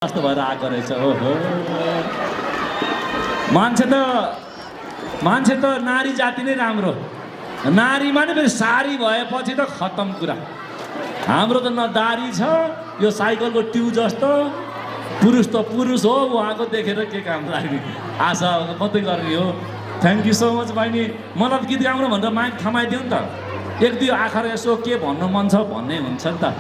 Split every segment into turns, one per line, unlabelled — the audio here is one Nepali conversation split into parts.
कस्तो भएर आएको रहेछ। ओहो, मान्छे त नारी जाति नै राम्रो। नारीमा नि फेरि सारी भएपछि त खत्तम कुरा। हाम्रो त न दारी छ, यो साइकलको ट्युब जस्तो। पुरुष त पुरुष हो, उहाँको देखेर के काम लाग्ने, आशा मात्रै गर्ने हो। थ्याङ्क यू सो मच बहिनी। मलाई गीत गाउनु भनेर माइक थमाइदियो नि त। एक दुई आखर यसो के भन्नु मन छ भन्ने हुन्छ नि त।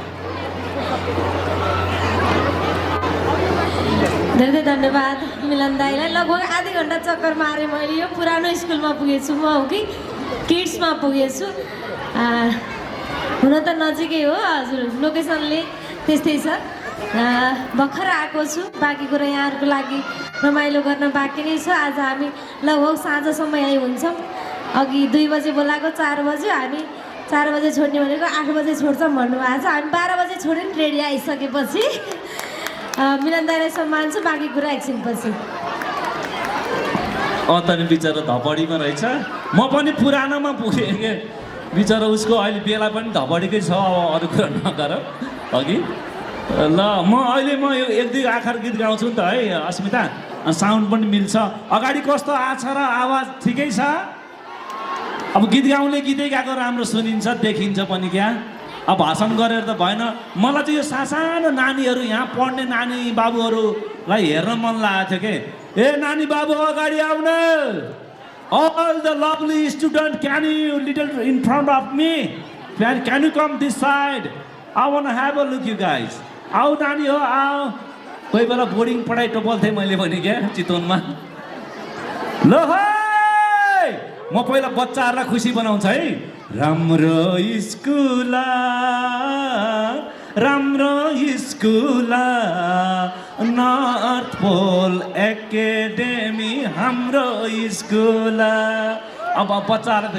धेरै धन्यवाद मिलन दाईलाई। लगभग आधी घन्टा चक्कर मारेँ मैले। यो पुरानो स्कुलमा पुगेछु म, हो कि किड्समा पुगेछु। हुन त नजिकै हो हजुर, लोकेसनले त्यस्तै छ। भर्खर आएको छु, बाँकी कुरा यहाँहरूको लागि रमाइलो गर्न बाँकी नै छ। आज हामी लगभग साँझसम्म यहीँ हुन्छौँ। अघि 2 बजे बोलाएको, 4 बज्यो। हामी 4 बजे छोड्ने भनेको 8 बजे छोड्छौँ भन्नुभएको छ। हामी 12 बजे छोड्यो नि रेडी आइसकेपछि। मिलन दाईलाई सम्मान छु, बाँकी कुरा एकछिनपछि।
तनी बिचरा धपडीमा रहेछ। म पनि पुरानोमा पुगेँ के बिचरा, उसको अहिले बेला पनि धपडीकै छ। अब अरू कुरा नगर अघि ल। म यो 1-2 आखर गीत गाउँछु नि त है अस्मिता। साउन्ड पनि मिल्छ। अगाडि कस्तो आछ र आवाज ठिकै छ? अब गीत गाउने गीतै गाएको राम्रो सुनिन्छ, देखिन्छ पनि क्या। अब भाषण गरेर त भएन। मलाई चाहिँ यो सानो नानीहरू, यहाँ पढ्ने नानी बाबुहरूलाई हेर्न मन लागेको थियो के। ए नानी बाबु अगाडि आउन। All the lovely student, can you little in front of me? Can you come this side? I want to have a look you guys. आओ नानी हो आओ। कोही बेला बोर्डिङ पढाइ टोपल्थेँ मैले भने क्या चितवनमा। ल है, म पहिला बच्चाहरूलाई खुसी बनाउँछ है। राम्रो स्कुल नर्थ पोल एकाडेमी हाम्रो स्कुल। अब बच्चाहरूलाई